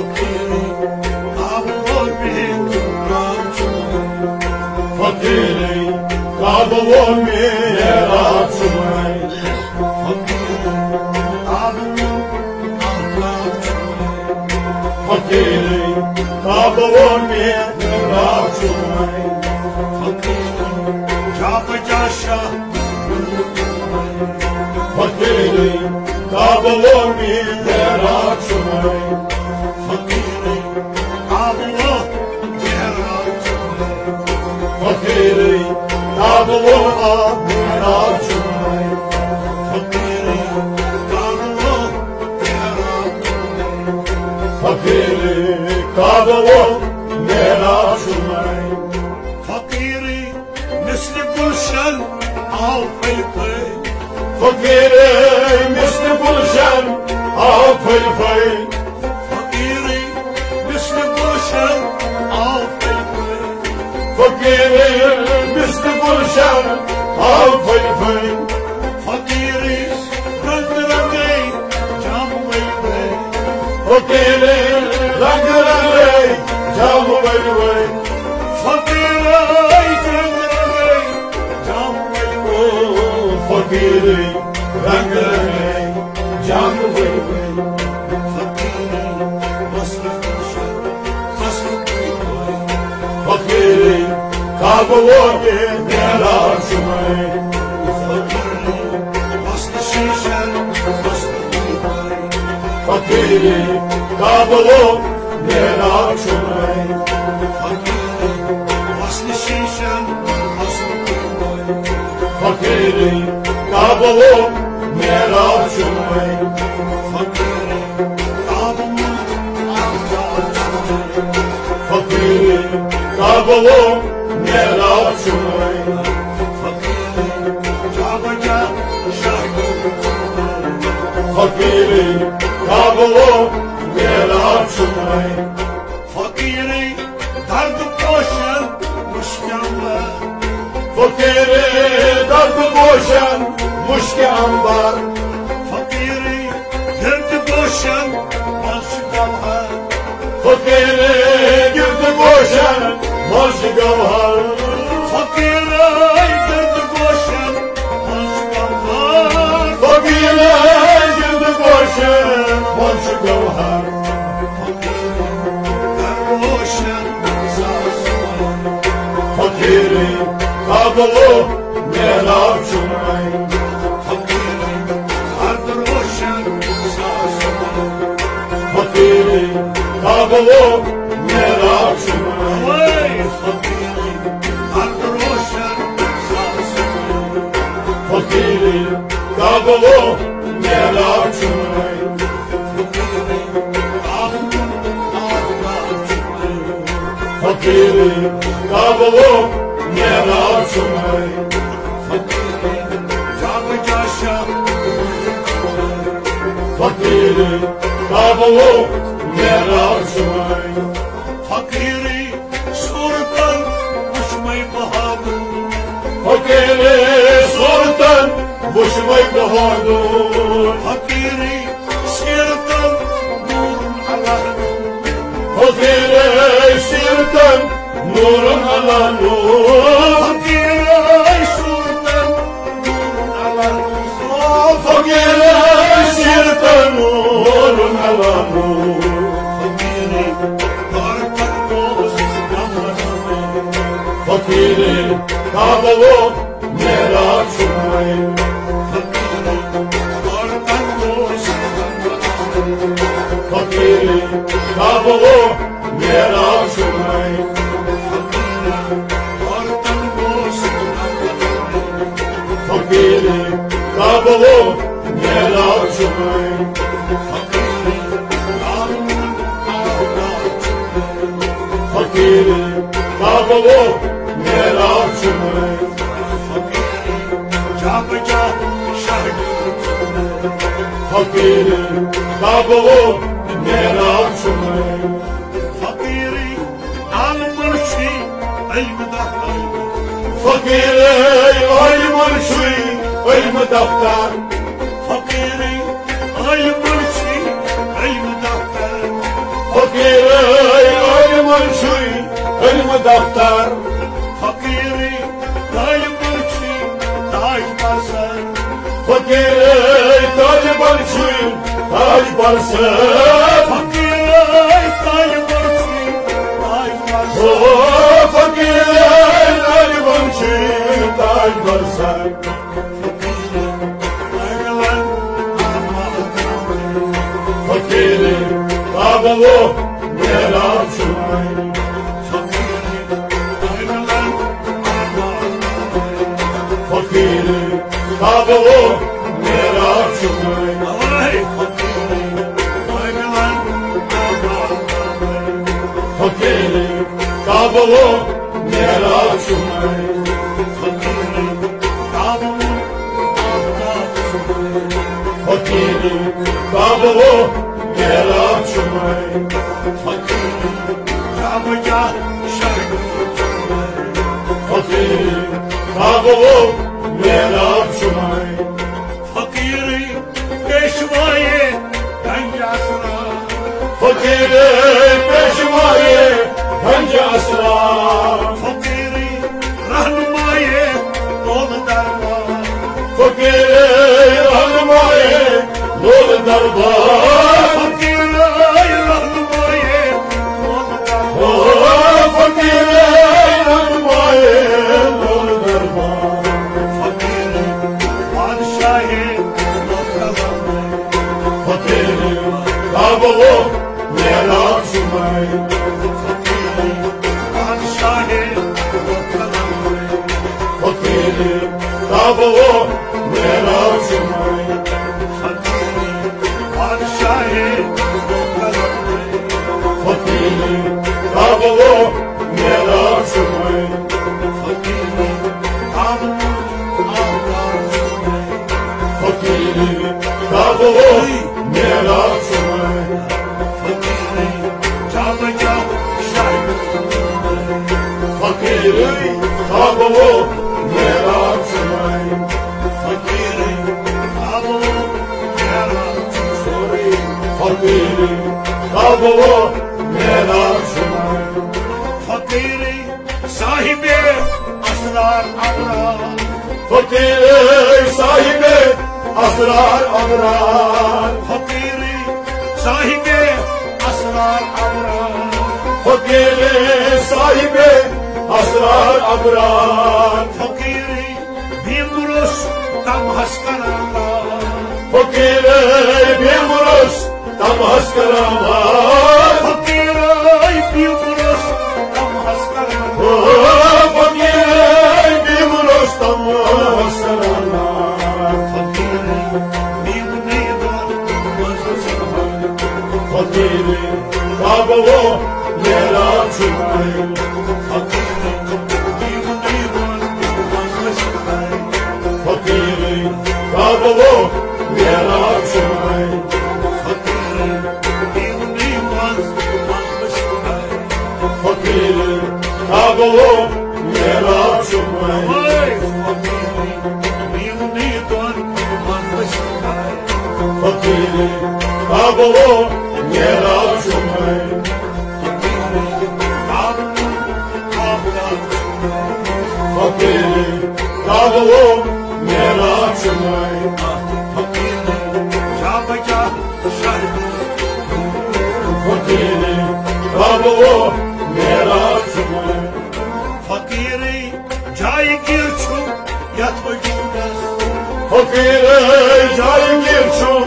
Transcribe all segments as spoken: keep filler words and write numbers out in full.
فقیرے، کعبہٕ وول معراج چھُ وۄنۍ۔ فقیرے، کعبہٕ وول معراج چھُ وۄنۍ۔ فقیرے، جا بجا شاہ۔ فقیرے، کعبہٕ وول معراج چھُ وۄنۍ۔ فقیرے، کعبہٕ وول معراج چھُ وۄنۍ۔ فقیرے، کعبہٕ وول معراج چھُ وۄنۍ۔ فقیرے، کعبہٕ وول معراج چھُ وۄنۍ۔ فقیرے، کعبہٕ وول معراج چھُ وۄنۍ۔ فقیرے، مثل گلشن آو پھٔلۍ پھٔلۍ۔ فقیرے، مثل گلشن آو پھٔلۍ پھٔلۍ۔ فقیرے، مثل گلشن آو پھٔلۍ پھٔلۍ۔ فقیرے، مثل گلشن آو پھٔلۍ پھٔلۍ۔ فقیرے، رنگ رنگے جام ؤلۍ ؤلۍ۔ فقیرے، رنگ رنگے جام ؤلۍ ؤلۍ۔ فقیرے، رنگ رنگے جام ؤلۍ ؤلۍ۔ فقیرے، رنگ رنگے جام ؤلۍ ؤلۍ۔ فقیرے، وصل شاہ، وصل۔ فقیرے، کعبہٕ وول معراج چھُ وۄنۍ۔ فقیرے، وصل شیشن، وصل۔ فقیرے، کعبہٕ وول معراج چھُ وۄنۍ۔ فقیرے، وصل شیشن، وصل۔ فقیرے، کعبہٕ وول معراج چھُ وۄنۍ۔ فقیرے، کعبہٕ وول معراج چھُ وۄنۍ۔ فقیرے، کعبہٕ وول معراج چھُ وۄنۍ۔ فقیرے، جا بجا شاہ۔ فقیرے، کعبہٕ وول معراج چھُ وۄنۍ۔ فقیرے، درد پوشن مشک عنبر۔ فقیرے، درد پوشن مشک عنبر۔ فقیرے، گرد گوشن منٛز چھُ گوہر۔ فقیرے، گرد گوشن منٛز چھُ گوہر۔ فقیرے، گرد گوشن منٛز چھُ گوہر۔ فقیرے، گرد گوشن منٛز چھُ گوہر۔ فقیرے، کر روشن ساز۔ فقیرے، کعبہٕ وول معراج چھُ وۄنۍ۔ فقیرے، ہر روشن ساز۔ فقیرے، کعبہٕ وول معراج چھُ وۄنۍ۔ اوے فقیرے، ہر روشن ساز۔ فقیرے، کعبہٕ وول معراج چھُ وۄنۍ۔ فقیرے، کعبہٕ وول معراج چھُ وۄنۍ۔ فقیرے، کعبہٕ وول معراج چھُ وۄنۍ۔ فقیرے، صورتن وُچھ مے بہادر۔ فقیرے، صورتن وُچھ مے بہادر۔ فقیرے، سیرتن نورن علی نور۔ فقیرے، سیرتن نورن علی نور۔ فقیرے، سیرتن نورن علی نور۔ فقیرے، سیرتن نورن علی نور۔ فقیرے، کعبہٕ وول معراج چھُ وۄنۍ۔ فقیرے، کعبہٕ وول معراج چھُ وۄنۍ۔ فقیرے، کعبہٕ وول معراج چھُ وۄنۍ۔ فقیرے، کعبہٕ وول معراج چھُ وۄنۍ۔ فقیرے، جا بجا شاہ۔ فقیرے، کعبہٕ وول معراج چھُ وۄنۍ۔ فقیرے، عالمن چھُے علم دفتر۔ فقیرے، عالمن چھُے علم دفتر۔ فقیرے، عالمن چھُے علم دفتر۔ علم دفتر۔ فقیرٕے طٲلبن چھُے تاج برسر۔ فقیرٕے طٲلبن چھُے تاج برسر۔ فقیرٕے طٲلبن چھُے تاج برسر۔ او فقیرٕے طٲلبن چھُے تاج برسر۔ فقیرٕے قابلو میرا چھُے۔ فقیرٕے قابلو میرا چھُے۔ فقیرٕے قابلو میرا چھُے۔ فقیرٕے قابلو میرا چھُے۔ فقیرٕے قابلو میرا چھُے۔ فقیرٕے پیشوائے گنج اسرار۔ فقیرٕے پیشوائے گنج اسرار۔ فقیرٕے رہنمائے لول دربار۔ فقیرٕے رہنمائے لول دربار۔ فقیرٕے رہنمائے لول دربار۔ فقیرٕے رہنمائے لول دربار۔ فقیرٕے بادشاہے لول دربار۔ فقیرٕے قابلو میرا چھُے۔ فقیرٕے بادشاہے لول دربار۔ فقیرٕے قابلو میرا چھُے۔ فقیرٕے بادشاہے لول دربار۔ فقیرٕے قابلو میرا چھُے۔ فقیرٕے قابلو آباد چھُے۔ فقیرٕے قابلو میرا چھُے۔ فقیرٕے جا بجا شاہی۔ فقیرٕے قابلو میرا چھُے۔ فقیرٕے قابلو میرا چھُے۔ فقیرٕے قابلو میرا چھُے۔ فقیرٕے صاحب اسرار ابرار۔ فقیرٕے صاحب اسرار ابرار۔ فقیرٕے صاحب اسرار ابرار۔ فقیرٕے صاحب اسرار ابرار۔ فقیرٕے بیمرس تمہس کران۔ فقیرٕے بیمرس تمہس کران۔ فقیرٕے بیمرس تمہس کران۔ او فقیرٕے بیمرس تمہس کران۔ فقیرٕے بیمنے دار مجلس۔ فقیرٕے قابلو میرا چھُے۔ فقیرٕے بیمنے دار مجلس۔ فقیرٕے قابلو میرا چھُے۔ فقیرٕے دیونٕے منٛز منٛز وٕچھنَے۔ فقیرٕے قابلو میرا چھُے۔ ہے فقیرٕے دیونٕے دۄن منٛز وٕچھنَے۔ فقیرٕے قابلو میرا چھُے۔ فقیرٕے قابلو، فقیرٕے قابلو میرا چھُے۔ فقیرٕے جا بجا شاہی۔ فقیرٕے قابلو میرا چھُے۔ فقیرٕے جایہِ گیر چھُ یتھ وجودس۔ فقیرٕے جایہِ گیر چھُ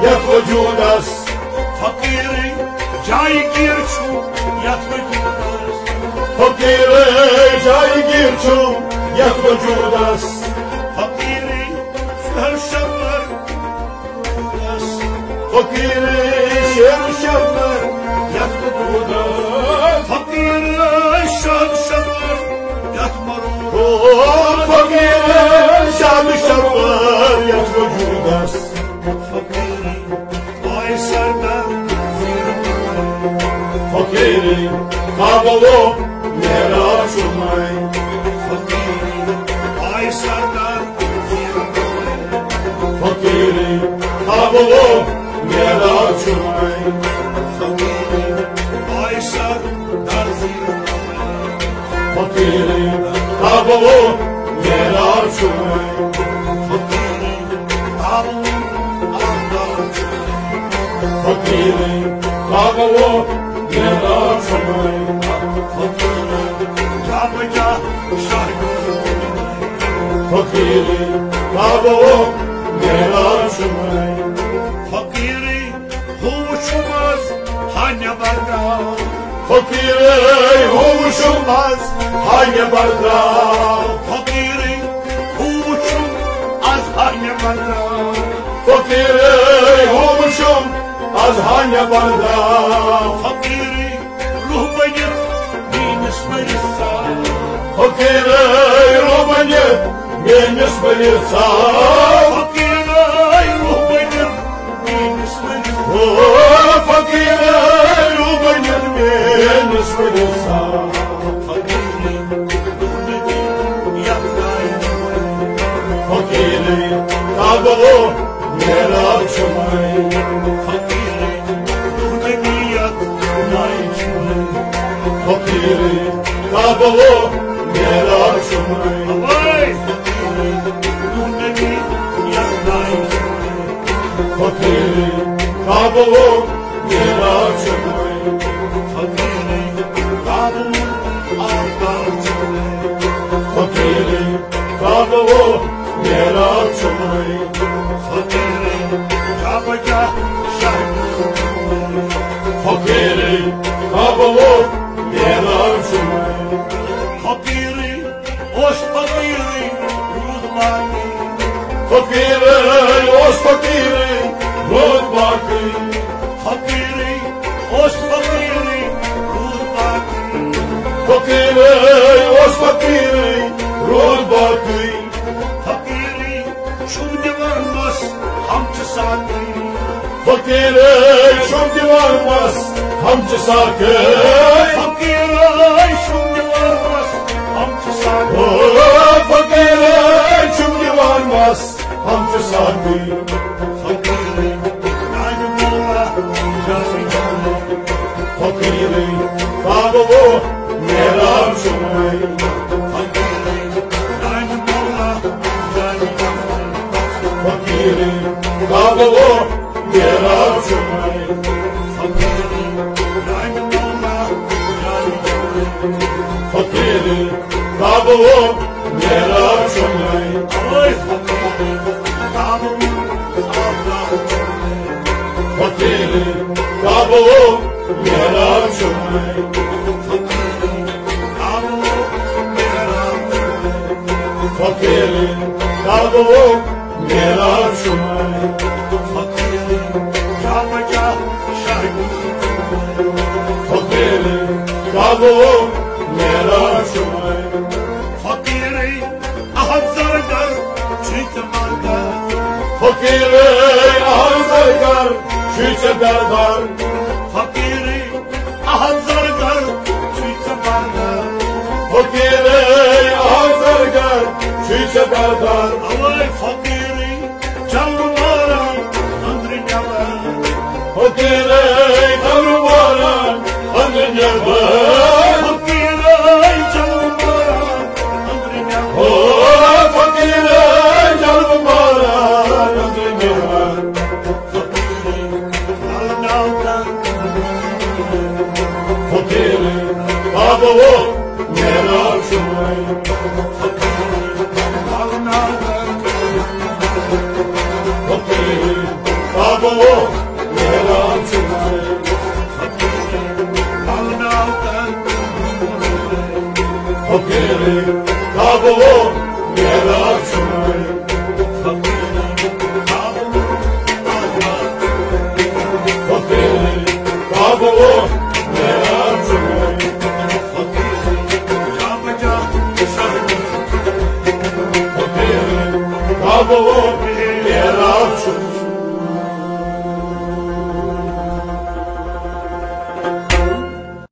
یتھ وجودس۔ فقیرٕے جایہِ گیر چھُ یتھ وجودس۔ فقیرٕے جایہِ گیر چھُ یتھ وجودس۔ فقیرٕے شہر شمر۔ فقیرٕے شہر شمر یتھ وجودس۔ فقیرٕے شہر شمر یتھ مرو۔ او فقیرٕے شہر شمر یتھ وجودس۔ فقیرٕے آے سردار زیر۔ فقیرٕے قابلو میرا چھُے۔ فقیرٕے آے سردار زیر۔ فقیرٕے قابلو میرا چھُے۔ فقیرٕے آے سردار زیر۔ فقیرے، کعبہ و معراج چھُ وۄنۍ۔ فقیرے، کعبہ و آفتاب چھُ وۄنۍ۔ فقیرے، کعبہ و معراج چھُ وۄنۍ۔ فقیرے، کعبہ کیا شاہی۔ فقیرے، کعبہ و معراج چھُ وۄنۍ۔ فقیرے، ہُہ وُچھُم از ہانہِ بردار۔ فقیرے، ہُہ وُچھُم از ہانہِ بردار۔ فقیرے، ہُہ وُچھُم از ہانہِ بردار۔ فقیرے، ہُہ وُچھُم از ہانہِ بردار۔ فقیرے، روح بٔنِتھ میٲنِس ؤرِس ژاو۔ فقیرے، روح بٔنِتھ میٲنِس ؤرِس ژاو۔ فقیرے، روح بٔنِتھ میٲنِس ؤرِس۔ او فقیرے، روح بٔنِتھ میٲنِس ؤرِس ژاو۔ فقیرے، روح نبی یَتھ نایہِ۔ فقیرے، کعبہ و معراج چھُ وۄنۍ۔ فقیرے، روح نبی یَتھ نایہِ چھُ وۄنۍ۔ فقیرے، کعبہ و معراج چھُ وۄنۍ۔ اوے! فقیرے، روح نبی یَتھ نایہِ چھُ وۄنۍ۔ فقیرے، کعبہ و معراج چھُ وۄنۍ۔ فقیرے، کعبہ و آفتاب چھُ وۄنۍ۔ فقیرے، کعبہ و معراج چھُ وۄنۍ۔ فقیرے، کعبہ کیا شاہی۔ فقیرے، کعبہ و معراج چھُ وۄنۍ۔ فقیرے، اوس فقیرے، روٗد باقٕے۔ فقیرے، اوس فقیرے، روٗد باقٕے۔ فقیرے، اوس فقیرے، روٗد باقٕے۔ فقیرے، اوس فقیرے، روٗد باقٕے۔ فقیرے، چھُم دِوان مَس، ہم چھِ ساقی۔ فقیرے، چھُم دِوان مَس، ہم چھِ ساقی۔ فقیرے، چھُم دِوان مَس، ہم چھِ ساقی۔ او فقیرے، چھُم دِوان مَس، ہم چھِ ساقی۔ فقیرے، میانہِ مولا، جانٕے جانٕے۔ فقیرے، کعبہ و معراج چھُ وۄنۍ۔ فقیرے، میانہِ مولا، جانٕے جانٕے۔ فقیرے، کعبہ و معراج چھُ وۄنۍ۔ فقیرے، میانہِ مولا، جانٕے جانٕے۔ فقیرے، کعبہ و معراج چھُ وۄنۍ۔ اوے فقیرے، کعبہ و آفتاب چھُ وۄنۍ۔ فقیرے، کعبہ و معراج چھُ وۄنۍ۔ فقیرے، کعبہ و معراج چھُ وۄنۍ۔ فقیرے، کعبہ و معراج چھُ وۄنۍ۔ فقیرے، کعبہ کیا شاہی۔ فقیرے، کعبہ و معراج چھُ وۄنۍ۔ فقیرے، احد زرگر چھُے ژےٚ بردار۔ فقیرے، احد زرگر چھُے ژےٚ بردار۔ فقیرے، احد زرگر چھُے ژےٚ بردار۔ فقیرے، احد زرگر چھُے ژےٚ بردار۔ اوے فقیرے، جلوٕ ماران أنٛدرٕ نٮ۪بر۔ فقیرے، جلوٕ ماران أنٛدرٕ نٮ۪بر۔ فقیرے، جلوٕ ماران أنٛدرٕ نٮ۪بر۔ او فقیرے، جلوٕ ماران أنٛدرٕ نٮ۪بر۔ فقیرے، کعبہ و معراج چھُ وۄنۍ۔ فقیرے، کعبہ و معراج چھُ وۄنۍ۔ فقیرے، کعبہ و معراج چھُ وۄنۍ۔ فقیرے، کعبہ و معراج چھُ وۄنۍ۔ فقیرے، کعبہ و